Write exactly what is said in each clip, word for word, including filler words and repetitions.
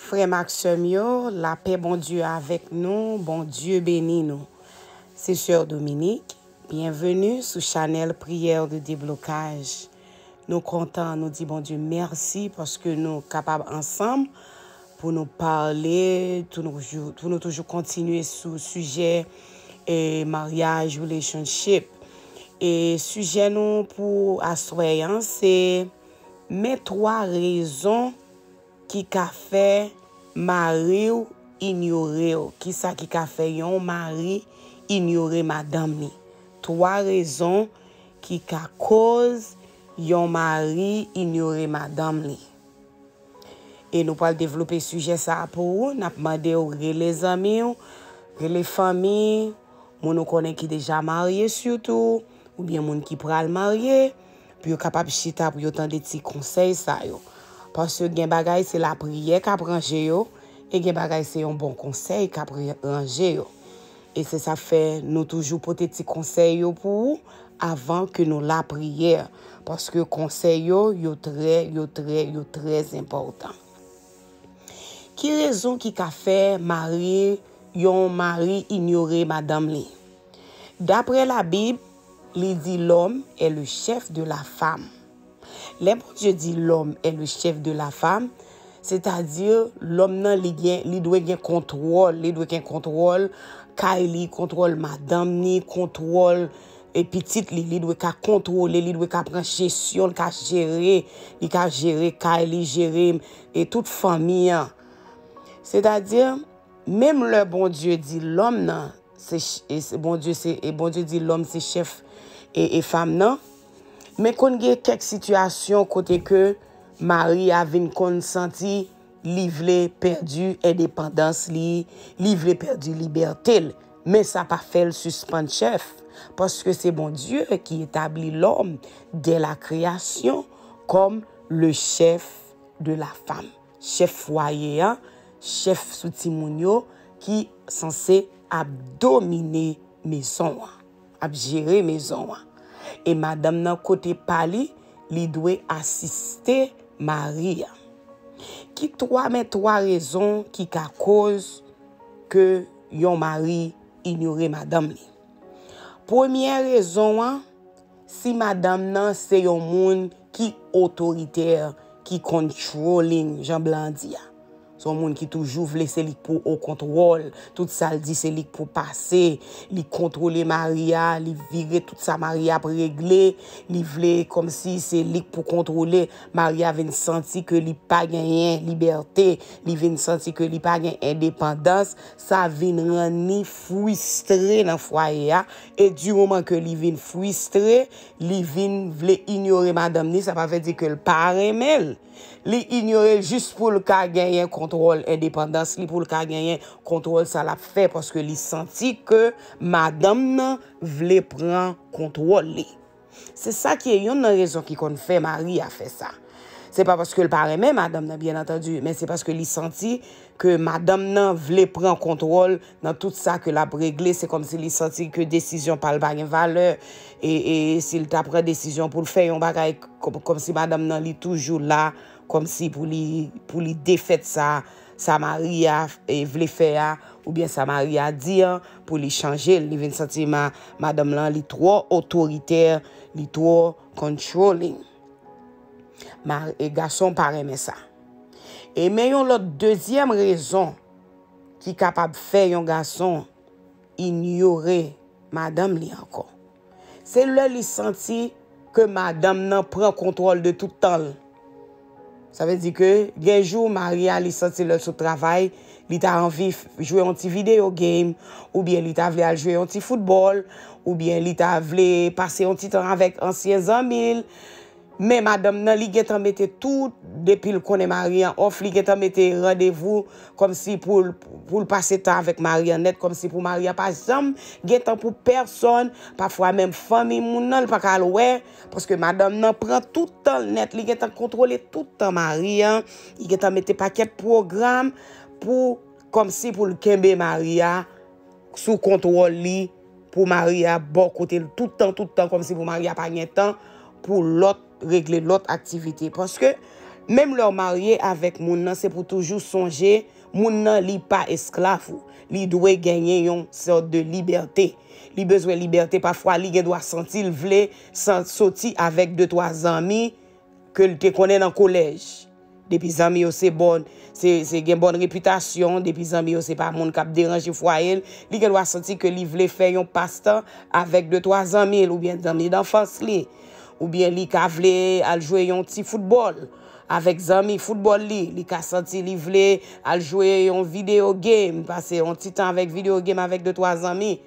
Frè m ak sè m yo, lapè Bondye avèk nou, Bondye beni nou. Se sè Dominique, byenveni sou chanèl Priyè de Deblokaj. Nou kontan, nou di Bondye mèsi paske nou kapab ansanm pou nou pale, pou nou jou-, pou nou toujou kontinye sou sijè e maryaj, relationship. E sijè nou pou aswè an se men twa rezon ki ka fè mari w inyore w. Kisa ki ka fè yon mari inyore madanm li? Twa rezon ki ka koz yon mari inyore madanm li. E nou pral devlope sijè sa a pou ou. N ap mande w rele zanmi w, rele fanmi, moun ou konnen ki deja marye sitou, oubyen moun ki pral marye, pou yo kapab chita, pou yo tande ti konsèy sa yo. Paske gen bagay se lapriyè k ap ranje yo, e gen bagay se yon bon konsèy k ap re-, ranje yo. E se sa k fè nou toujou pote ti konsèy yo pou ou avan ke nou lapriyè. Paske konsèy yo, yo trè, yo trè, yo trè enpòtan. Ki rezon ki ka fè mari, yon mari inyore madanm li? Daprè Labib, li di l'homme est le chef de la femme. Lè Bondye di l'homme est le chef de la femme, sètadi lòm nan li gen, li dwe gen kontwòl, li dwe gen kontwòl kay li, kontwòl madanm ni, kontwòl e pitit li, li dwe ka kontwole, li dwe ka pran jesyon, li ka jere, li ka jere kay li, jere e tout fanmi an. Sètadi, menm lè Bondye di lòm nan, se ch-, e se Bondye, se, e Bondye di lòm se chèf e, e fanm nan. Men konn gen kèk sitiyasyon kote ke mari a vin konn santi li vle pèdi endepandans li, li vle pèdi libète l. Men sa pa fè l sispann chèf, paske se Bondye ki etabli lòm dè la kreyasyon kòm le chèf de la femme. Chèf fwaye a, chèf sou timoun yo ki sanse ap domine mezon an, ap jere mezon an. E madanm nan kote pa li, li dwe asiste mari a. Ki twa, men twa rezon ki ka koz ke yon mari inyore madanm li? Premyè rezon an, si madanm nan se yon moun ki otoritè, ki controlling, jan blan an di a. Se yon moun ki toujou vle se li k pou o kontwòl, tout sa l di se li k pou pase, li kontwole mari a, li vire tout sa mari a ap regle, li vle kòmsi se li k pou kontwole, mari a vin santi ke li pa genyen libète, li vin santi ke li pa gen endepandans, sa vin rann li fristre nan fwaye a, e di moman ke li vin fristre, li vin vle inyore madanm ni, sa pa vle di ke l pa renmen l. Li inyore l jis pou l ka genyen kontwòl endepandans li, pou l ka genyen kontwòl sa l ap fè, paske li santi ke madanm nan vle pran kontwòl li. Se sa ki youn nan rezon ki konn fè mari a fè sa. Se pa paske l pa renmen madanm nan, byen antandi, men se paske li santi ke madanm nan vle pran kontwòl nan tout sa ke l ap regle. Se kòmsi li santi ke desizyon pa l pa gen valè. E, e si l ta pran desizyon pou l fè yon bagay, kòm, kòmsi madanm nan li toujou la, kòmsi pou li, pou li defèt sa, sa mari a, e, vle fè a, oubyen sa mari a di an, pou li chanje l. Li vin santi ma-, madanm lan, li twò otoritè, li twò controlling. Ma-, e gason pa renmen sa. E men yon lòt dezyèm rezon ki kapab fè yon gason inyore madanm li ankò. Se lè li santi ke madanm nan pran kontwòl de tout tan l. Sa vle di ke gen jou mari a li santi lè l sot travay, li ta anvi f-, jwe yon ti video game, oubyen li ta vle al jwe yon ti foutbòl, oubyen li ta vle pase yon ti tan avèk ansyen zanmi l. Men madanm nan, li gentan mete tout, depi l konnen mari an off, li gentan mete randevou kòmsi pou l, pou l pase tan avèk mari an nèt, kòmsi pou mari an pa janm gen tan pou pèsonn, pafwa menm fanmi moun nan, l pa ka al wè, paske madanm nan pran tout tan l nèt, li gentan kontwole tout tan mari an, li gentan mete pakèt pwogram pou, kòmsi pou l kenbe mari a sou kontwòl li, pou mari a bò kote l tout tan, tout tan, kòmsi pou mari a pa gen tan pou lòt, regle lòt aktivite. Paske Menm lè w marye avèk moun nan, se pou toujou sonje, moun nan, li pa esklav ou. Li dwe genyen yon sòt de libète. Li bezwen libète. Pafwa, li gen dwa santi l vle san-, soti avèk de twa zanmi ke l te konnen nan kolèj. Depi zanmi yo se bon, se, se gen bon repitasyon, depi zanmi yo se pa moun k ap deranje fwaye l, li gen dwa santi ke li vle fè yon pastan avèk de twa zanmi l oubyen zanmi danfans li. Oubyen li ka vle al jwe yon ti foutbòl avèk zanmi foutbòl li. Li ka santi li vle al jwe yon video game, pase yon ti tan avèk video game avèk de twa zanmi.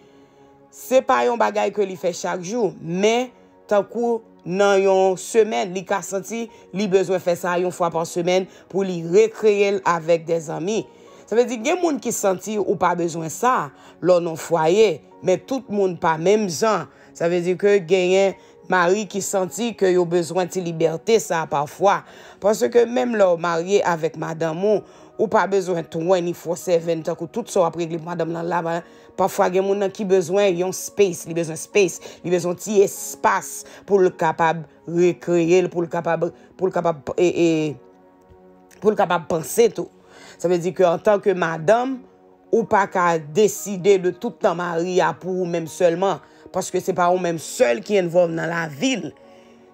Se pa yon bagay ke li fè chak jou, men tankou nan yon semèn, li ka santi li bezwen fè sa yon fwa pa semèn pou li rekreye l avèk de zanmi. Sa vle di, gen moun ki santi ou pa bezwen sa lè w nan fwaye, men tout moun pa menm jan. Sa vle di ke genyen mari ki santi ke yo bezwen ti libète sa pafwa. Paske menm lè w marye avèk madanm ou, ou pa bezwen twenty-four seven tankou tout sa w ap regle pou madanm nan la. Pafwa gen moun nan ki bezwen yon space, li bezwen space, li bezwen ti espas pou l kapab rekreye l, pou l kapab, pou l kapab, e, e, pou l kapab panse tou. Sa vle di ke antanke madanm, ou pa ka deside de tout tan mari a pou ou menm sèlman, paske se pa ou menm sèl ki envolve nan lavi l.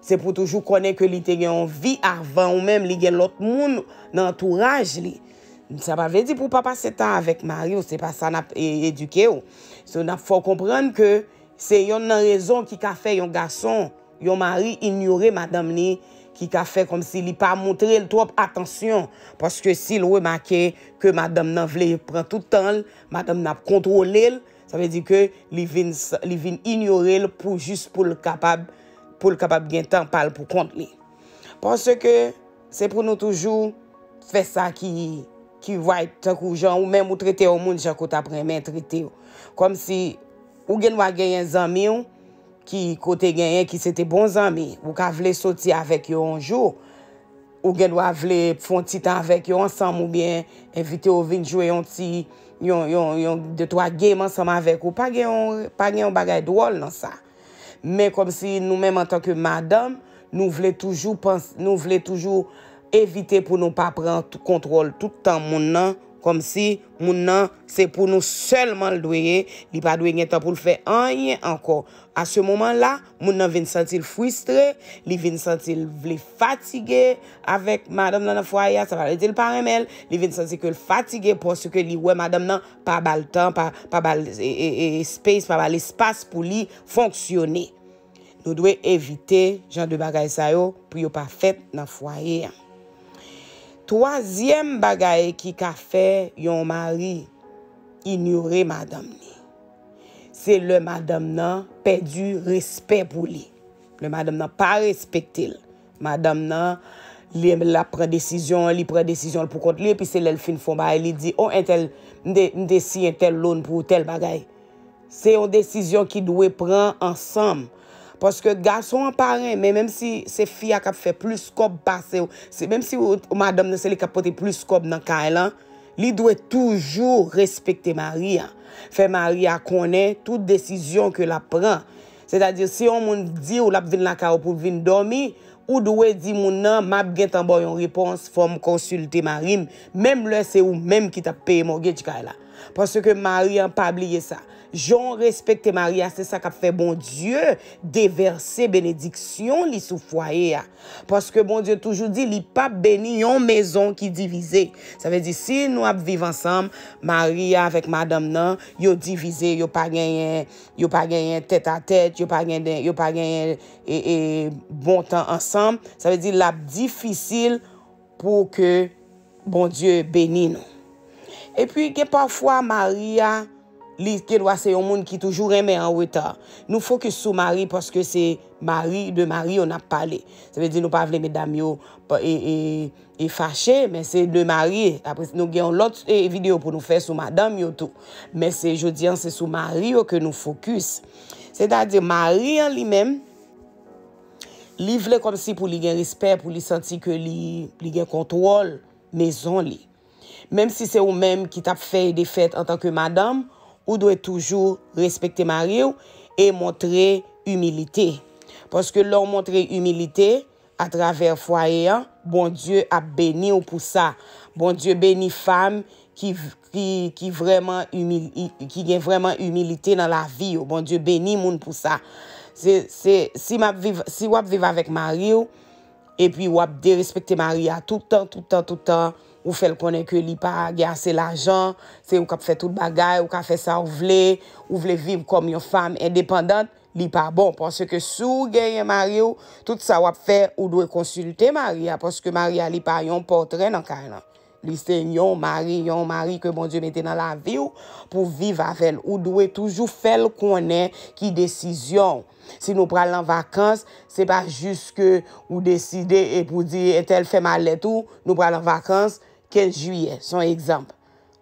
Se pou toujou konnen ke li te gen yon vi avan ou menm, li gen lòt moun nan antouraj li. Sa pa vle di pou w pa pase tan avèk mari w, se pa sa n ap, e, edike w. So, n ap fè w konprann ke se yonn nan rezon ki ka fè yon gason, yon mari inyore madanm li, ki ka fè kòmsi li pa montre l twòp atansyon. Paske si l remake ke madanm nan vle pran tout tan l, madanm nan ap kontwole l, sa vle di ke li vin, li vin inyore l pou jis pou l kapab, pou l kapab gen tan pa l pou kont li. Paske se pou nou toujou fè sa ki, ki right, tankou jan ou menm ou trete yon moun jan ke w t ap renmen trete w. Kòmsi ou gen dwa genyen zanmi w ki kote genyen ki se te bon zanmi. Ou ka vle soti avèk yo yon jou. Ou gen dwa vle fè yon ti tan avèk yo ansanm oubyen envite yo vin jwe yon ti, yon, yon, yon, de twa game ansanm avèk ou. Pa gen yon, pa gen yon bagay dwòl nan sa. Men kòmsi nou menm antanke madanm, nou vle toujou pans-, nou vle toujou evite pou nou pa pran t-, kontwòl tout tan moun nan, kòmsi moun nan se pou nou sèlman l dwe ye, li pa dwe gen tan pou l fè anyen ankò. A se moman la, moun nan vin santi l fristre, li vin santi l vle fatige avèk madanm nan nan fwaye a, sa pa vle di l pa renmen l, li vin santi ke l fatige paske li wè madanm nan pa ba l tan, pa, pa ba l, e, e, e, space, pa ba l espas pou li fonksyone. Nou dwe evite jan de bagay sa yo pou yo pa fèt nan fwaye a. Twazyèm bagay ki ka fè yon mari inyore madanm li, se lè madanm nan pèdi respè pou li. Lè madanm nan pa respekte l. Madanm nan, li, l ap pran desizyon, li pran desizyon l pou kont li, epi se lè l fin fè yon bagay, li di, "O, entèl, m te, m te siyen tèl loan pou tèl bagay." Se yon desizyon ki dwe pran ansanm. Paske gason an pa renmen, menm si se fi a k ap fè plis kòb pase w, se, menm si w, madanm nan se li k ap pote plis kòb nan kay lan, li dwe toujou respekte mari a. Fè mari a konnen tout desizyon ke l ap pran. Sètadi, si yon moun di w l ap vin lakay ou pou l vin dòmi, ou dwe di moun nan, "M ap gentan ba w yon repons, fò m konsilte mari m," menm lè se ou menm ki t ap peye mortgage kay la. Paske mari an pa bliye sa. Jan w respekte mari a, se sa k ap fè Bondye devèse benediksyon li sou fwaye a. Paske Bondye toujou di li p ap beni yon mezon ki divize. Sa vle di, si nou ap viv ansanm, mari a avèk madanm nan, yo divize, yo pa genyen, yo pa genyen tèt a tèt, yo pa genyen, yo pa genyen, e, e, bon tan ansanm, sa vle di l ap difisil pou ke Bondye beni nou. Epi gen pafwa mari a, li gen dwa se yon moun ki toujou renmen an reta. Nou fokis sou mari paske se mari, de mari yo n ap pale. Sa vle di nou pa vle medam yo pa, e, e, e fache, men se de mari. Apre nou gen yon lòt, e, videyo pou nou fè sou madanm yo tou. Men se jodi an se sou mari yo ke nou fokis. Sètadi mari an li menm, li vle kòmsi pou li gen respè, pou li santi ke li, li gen kontwòl mezon li. Menm si se ou menm ki t ap fè e defèt antanke madanm, ou dwe toujou respekte mari w e montre imilite. Paske lè w montre imilite, atravè fwaye an, Bondye ap beni w pou sa. Bondye beni fanm ki, ki, ki vrèman imil-, ki gen vrèman imilite nan lavi yo. Bondye beni moun pou sa. Se, se, si m ap viv, si w ap viv avèk mari w, epi w ap derespekte mari a tout tan, tout tan, tout tan, ou fè l konnen ke li pa gen ase lajan, se ou k ap fè tout bagay, ou ka fè sa w vle, ou vle viv kòm yon fanm endepandant, li pa bon. Paske si w genyen mari w, tout sa w ap fè, ou dwe konsilte mari a, paske mari a, li pa yon pòtrè nan kay lan. Li se yon mari, yon mari ke Bondye mete nan lavi w pou viv avè l. Ou dwe toujou fè l konnen ki desizyon w. Si nou pral nan vakans, se pa jis ke ou deside epi w di entèl fè malèt ou, nou pral nan vakans kenz jiyè, se yon egzanp.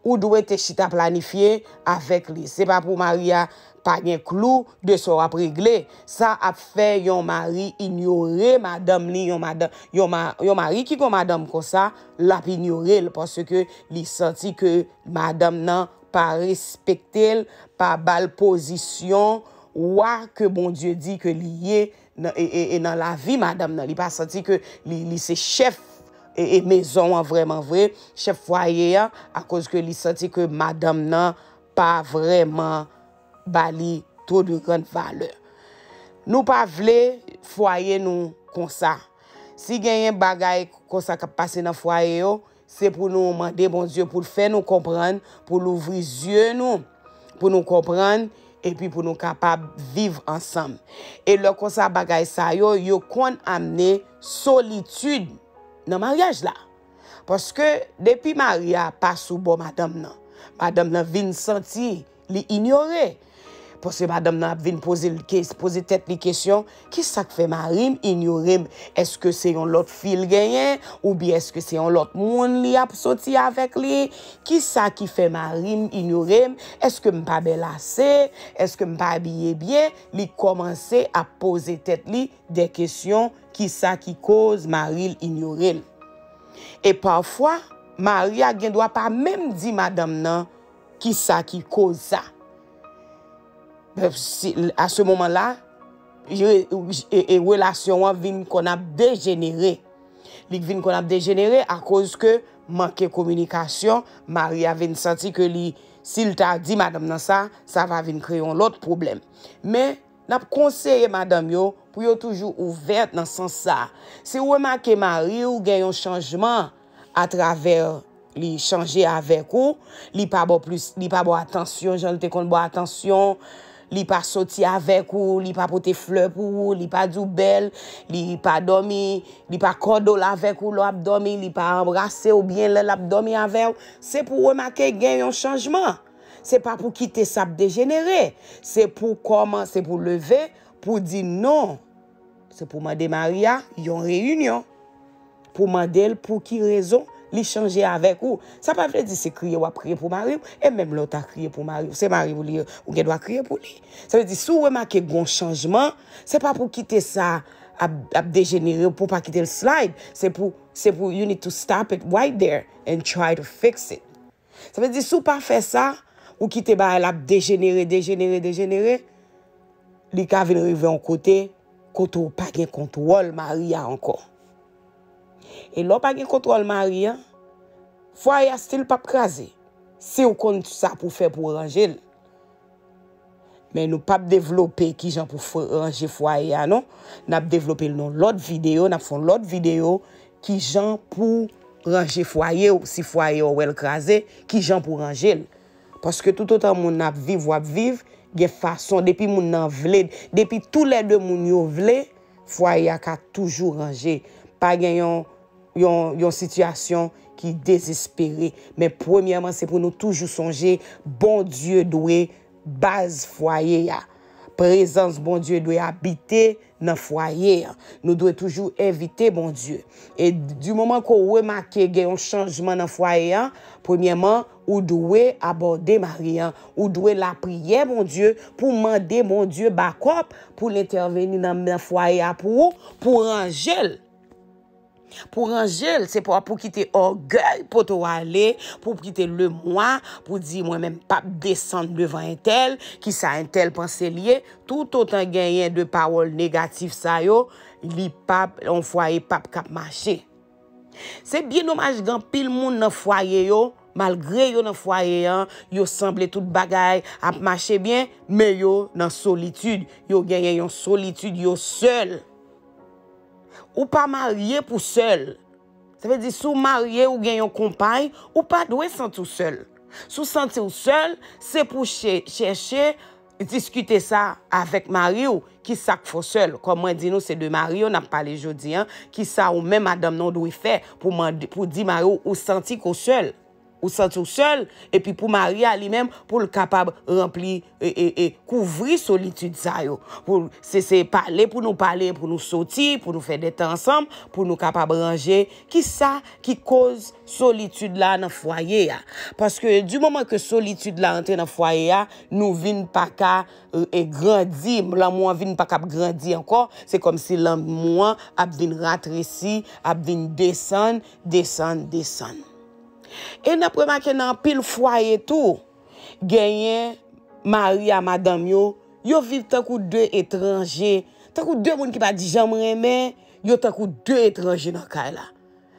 Ou dwe te chita planifye avèk li. Se pa pou mari a pa gen klou de sa w ap regle. Sa ap fè yon mari inyore madanm li, yon madanm, yon ma-, yon mari ki gon madanm konsa, l ap inyore l paske li santi ke madanm nan pa respekte l, pa ba l pozisyon wa ke Bondye di ke li ye nan, e, e, e nan lavi madanm nan. Li pa santi ke li, li se chèf e, e mezon an vrèman vre, chèf fwaye an, akoz ke li santi ke madanm nan pa vrèman ba li tro de grann valè. Nou pa vle fwaye nou konsa. Si genyen bagay konsa k ap pase nan fwaye yo, se pou nou mande Bondye pou l fè nou konprann, pou l ouvri zye nou, pou nou konprann, epi pou nou kapab viv ansanm. E lè konsa bagay sa yo, yo konn amne solitid nan maryaj la. Paske depi mari a pa sou bò madanm nan, madanm nan vin santi li inyore. Paske madanm nan ap vin poze l kes-, poze tèt li kesyon, ki sa k fè mari m inyore m? Èske se yon lòt fi l genyen? Oubyen èske se yon lòt moun li ap soti avèk li? Ki sa ki fè mari m inyore m? Èske m pa bèl ase? Èske m pa abiye byen? Li kòmanse ap poze tèt li de kesyon, ki sa ki koz mari l inyore l. E pafwa, mari a gen dwa pa menm di madanm nan ki sa ki koz sa. Si, a se moman la, e, e, e relasyon an vin konn ap dejenere. Li vin konn ap dejenere akoz ke manke kominikasyon, mari a vin santi ke li, si l ta di madanm nan sa, sa va vin kreye yon lòt pwoblèm. Men, n ap konseye madanm yo pou yo toujou ouvè nan sans sa. Si w remake mari w gen yon chanjman atravè li chanje avèk ou, li pa ba w plis, li pa ba w atansyon jan l te konn ba w atansyon, li pa soti avèk ou, li pa pote flè pou ou, li pa di w bèl, li pa dòmi, li pa kòdole avèk ou lè w ap dòmi, li pa anbrase w byen lè l ap dòmi avè w, se pou w remake gen yon chanjman. Se pa pou kite sa ap dejenere. Se pou kòmanse pou leve, pou di non. Se pou mande mari a yon reyinyon. Pou mande l pou ki rezon li chanje avèk ou. Sa pa vle di se kriye w ap kriye pou mari w. E menm lè w ta kriye pou mari w, se mari w li ye, ou gen dwa kriye pou li. Sa vle di, si w remake gon chanjman, se pa pou kite sa ap, ap dejenere, pou pa kite l slide. Se pou, se pou, you need to stop it right there and try to fix it. Sa vle di, si w pa fè sa, ou kite bagay la ap dejenere, dejenere, dejenere, li ka vin rive yon kote, kote w pa gen kontwòl mari a ankò. E lè w pa gen kontwòl mari a, fwaye a still p ap kraze. Si w konn sa pou fè pou w ranje l. Men nou p ap devlope kijan pou fwa-, ranje fwaye a, non. N ap devlope l nan lòt videyo, n ap fè yon lòt videyo, kijan pou ranje fwaye w, si fwaye w wè l kraze, kijan pou ranje l. Paske toutotan moun ap viv, w ap viv, gen fason, depi moun nan vle, depi toulède moun yo vle, fwaye a ka toujou ranje. Pa gen yon, yon, yon sitiyasyon ki dezespere. Men premyèman, se pou nou toujou sonje Bondye dwe baz fwaye a. Prezans Bondye dwe abite nan fwaye a. Nou dwe toujou envite Bondye. E di moman ke w remake gen yon chanjman nan fwaye a, premyèman, ou dwe abòde mari a. Ou dwe lapriyè Bondye pou mande Bondye bakòp pou l entèveni nan, nan fwaye a pou ou, pou ranje l. Pou ranje l, se pa pou kite ògèy pote w ale, pou kite lemwa, pou di mwen menm p ap desann devan entèl, kisa entèl panse l ye, toutotan genyen de pawòl negatif sa yo, li p ap, yon fwaye p ap k ap mache. Se byen domaj gen anpil moun nan fwaye yo, malgre yo nan fwaye an, yo sanble tout bagay ap mache byen, men yo nan solitid, yo genyen yon solitid, yo sèl. Ou pa marye pou sèl. Sa vle di, si w marye, ou gen yon konpay, ou pa dwe santi w sèl. Si w santi w sèl, se pou chèche diskite sa avèk mari w, ki sa k fè w sèl. Kòm mwen di nou, se de mari yo n ap pale jodi a, ki sa ou menm madanm nan w dwe fè pou mande, pou di mari w ou santi ke w sèl. Ou santi w sèl, epi pou mari a li menm, pou l kapab ranpli, e, e, e, kouvri solitid sa yo. Pou, se, se pale pou nou pale, pou nou soti, pou nou fè de tan ansanm, pou nou kapab ranje kisa ki koz solitid la nan fwaye a. Paske di moman ke solitid la antre nan fwaye a, nou vin pa ka, e, e, grandi, lanmou an vin pa ka grandi ankò, se kòmsi lanmou an ap vin ratresi, ap vin desann, desann, desann. E n ap remake nan anpil fwaye tou, genyen mari a madanm yo, yo viv tankou de etranje, tankou de moun ki pa t janm renmen, yo tankou de etranje nan kay la.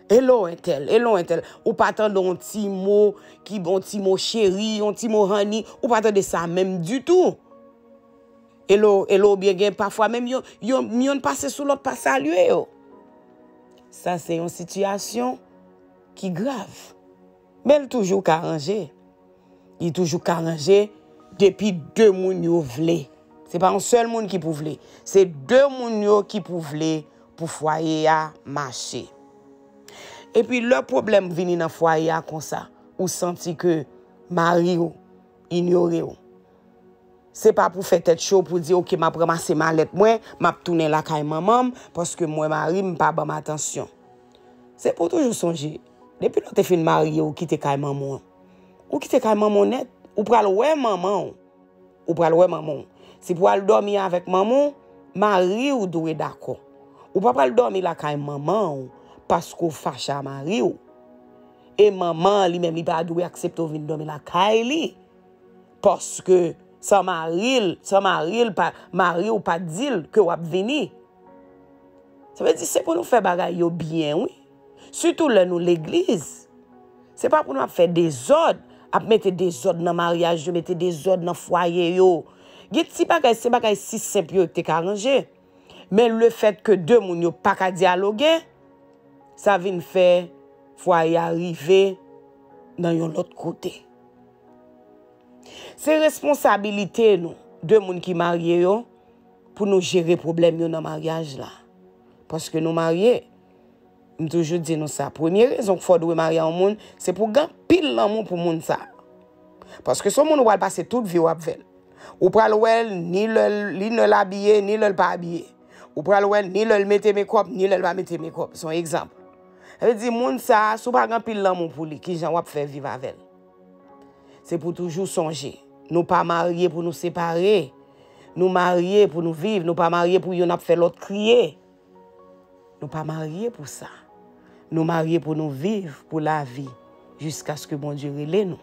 Hello entèl, hello entèl. Ou pa tande yon ti mo ki, yon ti mo cheri, yon ti mo honey, ou pa tande sa menm ditou. Hello, hello, oubyen gen pafwa menm yon, yon, yonn pase sou lòt pa salye yo. Sa se yon sitiyasyon ki grav. Men l toujou ka ranje. Li toujou ka ranje depi de moun yo vle. Se pa yon sèl moun ki pou vle. Se de moun yo ki pou vle pou fwaye a mache. Epi lè pwoblèm vini nan fwaye a konsa, ou santi ke mari w inyore w. Se pa pou fè tèt cho pou di, "Oke, m ap ranmase malèt mwen, m ap tounen lakay manman m, paske m wè mari m pa ban m atansyon." Se pou toujou sonje, depi lè w te fin marye, ou kite kay manman w. Ou kite kay manman w nèt, ou pral wè manman w. Ou pral wè manman w. Si pou al dòmi avèk manman w, mari w dwe dakò. Ou pa pral dòmi lakay manman w paske w fache a mari w. E manman an li menm, li pa dwe aksepte w vin dòmi lakay li. Paske san mari l, san mari l pa, mari w pa di l ke w ap vini. Sa vle di se pou nou fè bagay yo byen, wi. Sitou lè nou legliz. Se pa pou nou ap fè dezòd, ap mete dezòd nan maryaj yo, mete dezòd nan fwaye yo. Gen ti bagay, se bagay si senp yo te ka ranje. Men lefèt ke de moun yo pa ka dyaloge, sa vin fè fwaye a rive nan yon lòt kote. Se responsabilite nou, de moun ki marye yo, pou nou jere pwoblèm yo nan maryaj la. Paske nou marye, m toujou di nou sa, premye rezon k fè w dwe marye a yon moun, se pou gen anpil lanmou pou moun sa. Paske se yon moun ou pral pase tout vi w avè l. Ou pral wè l ni lè l, ni lè l abiye, ni lè l pa abiye. Ou pral wè l ni lè l mete mekòp, ni lè l pa mete mekòp. Se yon egzanp. Sa vle di, moun sa a, si w pa gen anpil lanmou pou li, kijan w ap fè viv avè l? Se pou toujou sonje, nou pa marye pou nou separe. Nou marye pou nou viv, nou pa marye pou yonn ap fè lòt kriye. Nou pa marye pou sa. Nou marye pou nou viv, pou lavi, jiskaske Bondye rele nou.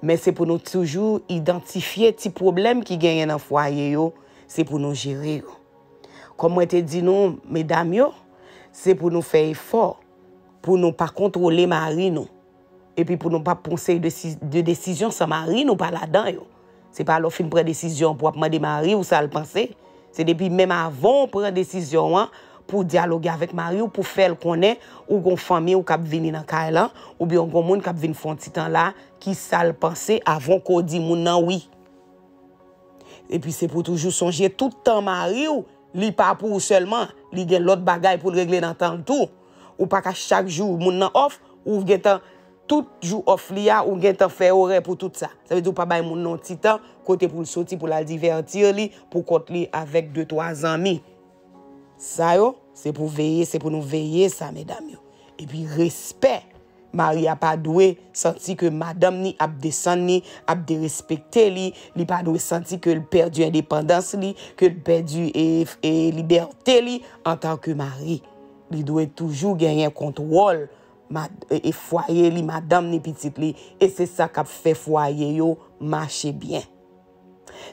Men se pou nou toujou idantifye ti pwoblèm ki genyen nan fwaye yo, se pou nou jere yo. Kòm mwen te di nou, medam yo, se pou nou fè efò pou nou pa kontwole mari nou. Epi pou nou pa pran seri de si-, de desizyon san mari nou pa ladan yo. Se pa lè w fin pran desizyon pou w ap mande mari w sa l panse. Se depi menm avan w pran desizyon an pou w dyaloge avèk mari w, pou fè l konnen ou gon fanmi w k ap vini nan kay lan, oubyen ou gon moun k ap vin fè yon ti tan la, ki sa l panse avan w ko di moun nan wi. Epi se pou toujou sonje tout tan mari w, li pa pou ou sèlman, li gen lòt bagay pou l regle nan tan l tou. Ou pa ka chak jou moun nan off, ou gentan tout jou off li a, ou gentan fè orè pou tout sa. Sa vle di ou pa bay moun nan yon ti tan kote pou l soti, pou l al divèti li pou kont li avèk de twa zanmi. Sa yo, se pou veye, se pou nou veye sa, medam yo. Epi respè. Mari a pa dwe santi ke madanm ni ap desann li, ap derespekte li, li pa dwe santi ke l pèdi endepandans li, ke l pèdi, e, e, libète li antanke mari. Li dwe toujou genyen kontwòl mad- e, e fwaye li, madanm ni pitit li, e se sa k ap fè fwaye yo mache byen.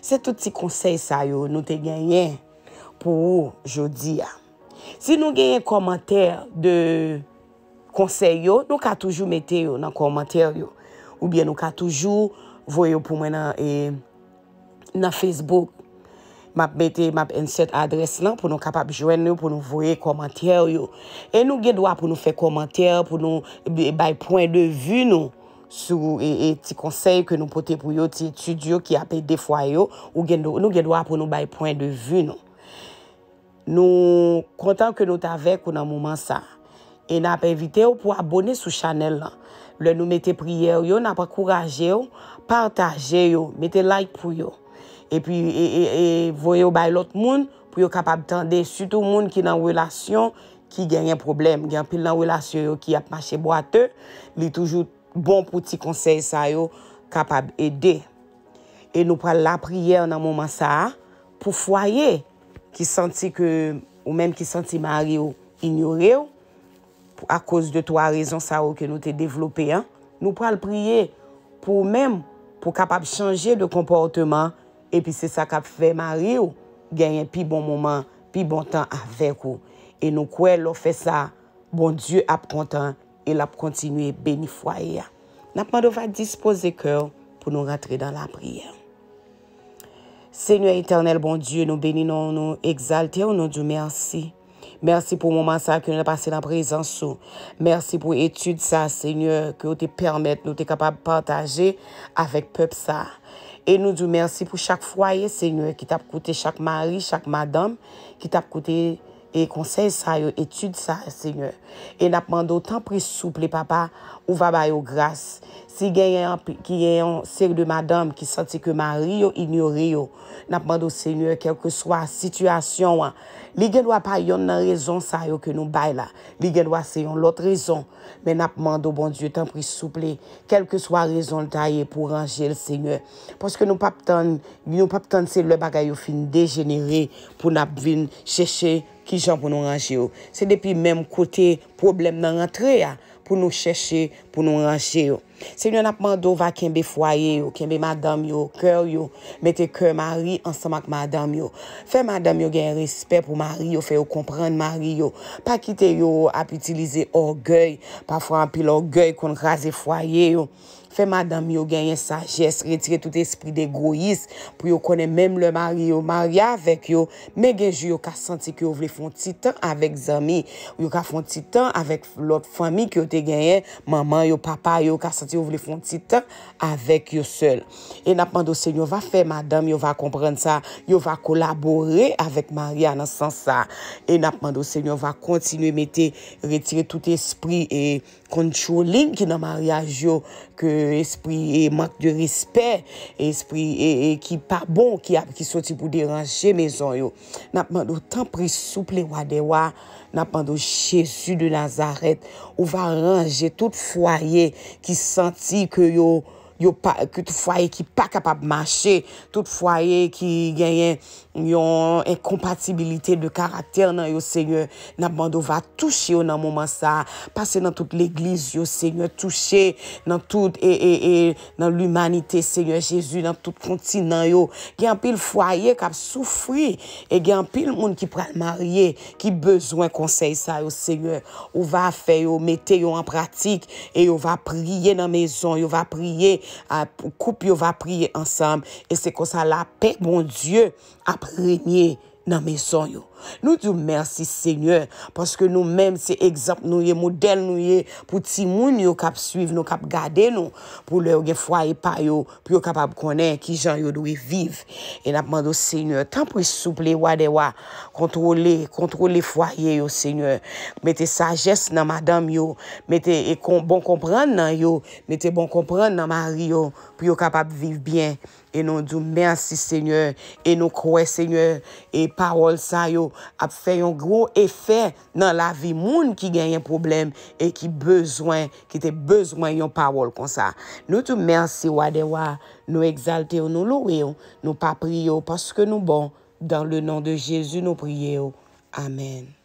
Se tout ti konsèy sa yo nou te genyen pou ou jodi a. Si nou genyen kòmantè de konsèy yo, nou ka toujou mete yo nan kòmantè yo. Oubyen nou ka toujou voye yo pou mwen nan, e, nan Facebook. M ap mete, m ap insert adrès lan pou nou kapab jwenn yo, pou nou voye kòmantè yo. E nou gen dwa pou nou fè kòmantè, pou nou, e, bay pwen de vi nou sou, e, e, ti konsèy ke nou pote pou yo, ti etid yo ki ap ede fwaye yo. Ou gen, nou gen dwa pou nou bay pwen de vi nou. Nou kontan ke nou t avèk ou nan moman sa. E n ap envite w pou abone sou chanèl lan. Lè nou mete priyè yo, n ap ankouraje w, pataje yo, mete like pou yo. Epi, e, e, e, voye yo bay lòt moun pou yo kapab tande, sitou moun ki nan relasyon ki genyen pwoblèm. Gen anpil nan relasyon yo ki ap mache bwate, li toujou bon pou ti konsèy sa yo kapab ede. E nou pral lapriyè nan moman sa a pou fwaye ki santi ke, ou menm ki santi mari w inyore w, pou, akoz de twa rezon sa yo ke nou te devlope an, nou pral priye pou ou menm, pou kapab chanje de konpòteman, epi se sa k ap fè mari w genyen pi bon moman, pi bon tan avèk ou. E nou kwè lè w fè sa, Bondye ap kontan e l ap kontinye beni fwaye a. N ap mande w va dispoze kè w pou nou rantre nan lapriyè. Senyè etènèl Bondye, nou beni non w, nou egzalte w, nou di w mèsi. Mèsi pou moman sa ke nou pase nan prezans ou. Mèsi pou etid sa, Senyè, ke w te pèmèt nou te kapab pataje avèk pèp sa. E nou di w mèsi pou chak fwaye, Senyè, ki t ap koute, chak mari, chak madanm ki t ap koute e konsèy sa yo, etid sa, Senyè. E n ap mande w, tanpri, souple, Papa, ou va ba yo gras. Si genyen anpi- ki gen yon seri de madanm ki santi ke mari yo inyore yo, n ap mande w, Senyè, kèlkeswa sitiyasyon an, li gen dwa pa yonn nan rezon sa yo ke nou bay la. Li gen dwa se yon lòt rezon. Men n ap mande w, Bondye, tanpri, souple, kèlkeswa rezon l ta ye, pou ranje l, Senyè. Paske nou p ap tann, nou p ap tann se lè bagay yo fin dejenere pou n ap vin chèche kijan pou nou ranje yo. Se depi menm kote pwoblèm nan rantre a pou nou chèche pou nou ranje yo. Senyè, n ap mande w va kenbe fwaye yo, kenbe madanm yo, kè yo, mete kè mari ansanm ak madanm yo. Fè madanm yo gen respè pou mari yo, fè yo konprann mari yo. Pa kite yo ap itilize ògèy. Pafwa, anpil ògèy konn kraze fwaye yo. Fè madanm yo genyen sajès, retire tout espri degoyis, pou yo konnen menm lè mari yo marye avèk yo, men gen jou yo ka santi ke yo vle fè yon ti tan avèk zanmi, yo ka fè yon ti tan avèk lòt fanmi ke yo te genyen, manman yo, papa yo, yo ka santi yo vle fè yon ti tan avèk yo sèl. E n ap mande w, Senyè, va fè madanm yo va konprann sa, yo va kolabore avèk mari a nan sans sa. E n ap mande w, Senyè, va kontinye mete, retire tout espri e controlling ki nan maryaj yo, ke espri e mank de respè, espri e, e ki pa bon, ki ap, ki soti pou deranje mezon yo. N ap mande w, tanpri, souple, Wa dè wa, n ap mande w, Jezi de Nazarèt, ou va ranje tout fwaye ki santi ke yo, yo pa, ke tout fwaye ki pa kapab mache, tout fwaye ki genyen yon enkonpatibilite de karaktè nan yo, Senyè. N ap mande w va touche yo nan moman sa a. Pase nan tout legliz yo, Senyè. Touche nan tout, e, e, e, nan limanite, Senyè Jezi, nan tout kontinan yo. Gen anpil fwaye k ap soufri, e gen anpil moun ki pral marye, ki bezwen konsèy sa yo, Senyè. Ou va fè yo mete yo an pratik, e yo va priye nan mezon, yo va priye, a, koup yo va priye ansanm, e se konsa lapè Bondye ap renye nan mezon yo. Nou di w mèsi, Senyè, paske nou menm se egzanp nou ye, modèl nou ye pou timoun yo k ap swiv nou, k ap gade nou, pou lè yo gen fwaye pa yo, pou yo kapab konnen kijan yo dwe viv. E n ap mande w, Senyè, tanpri, souple, Wa dè wa, kontwole, kontwole fwaye yo, Senyè. Mete sajès nan madanm yo, mete e kon- bon konprann nan yo, mete bon konprann nan mari yo, pou yo kapab viv byen. E nou di w mèsi, Senyè. E nou kwè, Senyè, e pawòl sa yo ap fè yon gwo efè nan lavi moun ki genyen pwoblèm e ki bezwen, ki te bezwen yon pawòl konsa. Nou di w mèsi, Wa dè wa. Nou egzalte w, nou louwe w, nou pa priye w paske nou bon. Dans le nom de Jésus, nou priye w. Amèn.